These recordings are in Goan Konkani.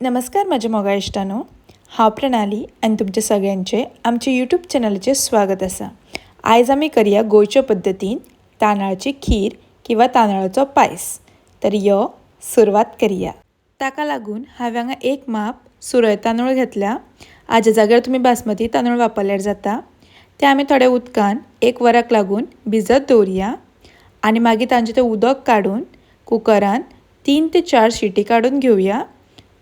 नमस्कार म्हज्या मोगा इश्टानो, हांव प्रणाली आनी तुमच्या सगळ्यांचे आमच्या यूट्यूब चॅनलाचेर स्वागत आसा. आयज आमी करया गोंयच्या पद्दतीन तांदळाची खीर किंवा तांदळाचो पायस. तर यो सुरवात करया. ताका लागून हांवें हांगा एक माप सुरय तांदूळ घेतल्या. हाज्या जाग्यार तुमी बासमती तांदूळ वापरल्यार जाता. ते आमी थोड्या उदकान एक वराक लागून भिजत दवरया आनी मागीर तांचें तें उदक काडून कुकरान 3 ते 4 शिटी काडून घेवया.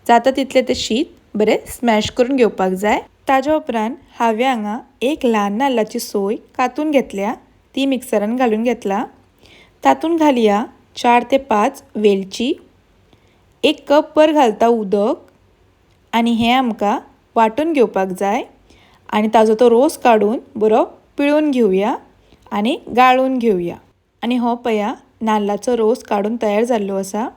जाता तितलें तें शीत बरें स्मॅश करून घेवपाक जाय. ताज्या उपरांत हांवें हांगा एक ल्हान नाल्लाची सोय कातून घेतल्या, ती मिक्सरान घालून घेतला. तातूंत घालया 4 ते 5 वेलची, 1 कपभर घालता उदक आनी हें आमकां वांटून घेवपाक जाय आनी ताजो तो रोस काडून बरो पिळून घेवया आनी गाळून घेवया. आनी हो पया नाल्लाचो रोस काडून तयार जाल्लो आसा.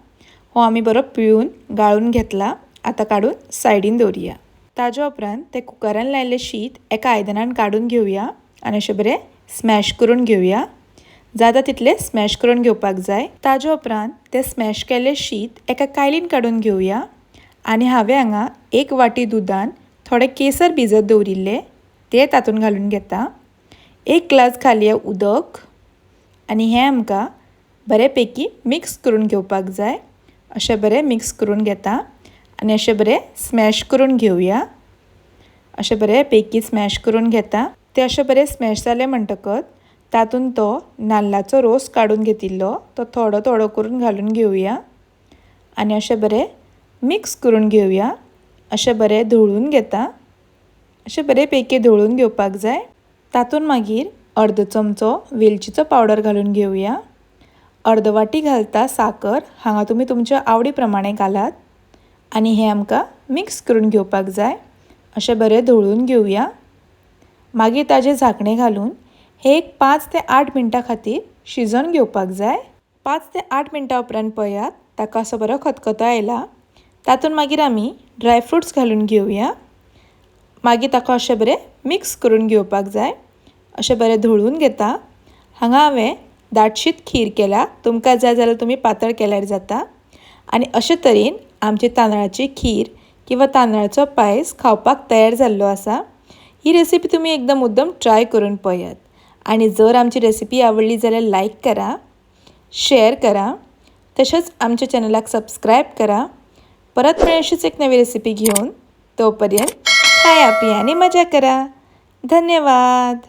हो आमी बरो पिळून गाळून घेतला. आतां काडून सायडीन दवरया. ताज्या उपरांत ते कुकरान लायिल्लें शीत एका आयदनान काडून घेवया आनी अशें बरें स्मॅश करून घेवया. जाता तितलें स्मॅश करून घेवपाक जाय. ताज्या उपरांत तें स्मॅश केल्लें शीत एका कायलीन काडून घेवया आनी हांवें हांगा 1 वाटी दुदान थोडे केसर भिजत दवरिल्ले ते तातूंत घालून घेता. 1 ग्लास घालया उदक आनी हें आमकां बरें पैकी मिक्स करून घेवपाक जाय. अशें बरें मिक्स करून घेता आनी अशें बरें स्मॅश करून घेवया. अशें बरें पैकी स्मॅश करून घेता. ते अशें बरें स्मॅश जालें म्हणटकच तातूंत तो नाल्लाचो रोस काडून घेतिल्लो तो थोडो थोडो करून घालून घेवया आनी अशें बरें मिक्स करून घेवया. अशें बरें धोळून घेता. अशें बरें पैकी धोळून घेवपाक जाय. तातूंत मागीर अर्द चमचो वेलचीचो पावडर घालून घेवया. अर्द वाटी घालता साकर, हांगा तुमी तुमच्या आवडी प्रमाणे घालात आनी हें आमकां मिक्स करून घेवपाक जाय. अशें बरें धोळून घेवया. मागीर ताजें झाकणें घालून हे एक 5 ते 8 मिनटां खातीर शिजोवन घेवपाक जाय. 5 ते 8 मिनटां उपरांत पळयात ताका असो बरो खतखतो आयला. तातूंत मागीर आमी ड्रायफ्रुट्स घालून घेवया. मागीर ताका अशें बरें मिक्स करून घेवपाक जाय. अशें बरें धोळून घेता. हांगा हांवें दाटशीत खीर केला, तुमकां जाय जाल्यार तुमी पातळ केल्यार जाता. आनी अशे तरेन आमची तांदळाची खीर किंवा तांदळाचो पायस खावपाक तयार जाल्लो आसा. ही रेसिपी तुमी एकदम मुद्दम ट्राय करून पळयात आनी जर आमची रेसिपी आवडली जाल्यार लायक करा, शेअर करा, तशेंच आमच्या चॅनलाक सबस्क्रायब करा. परत मेळूया अशीच एक नवी रेसिपी घेवन. तोपर्यंत खाया पिया आनी मजा करा. धन्यवाद.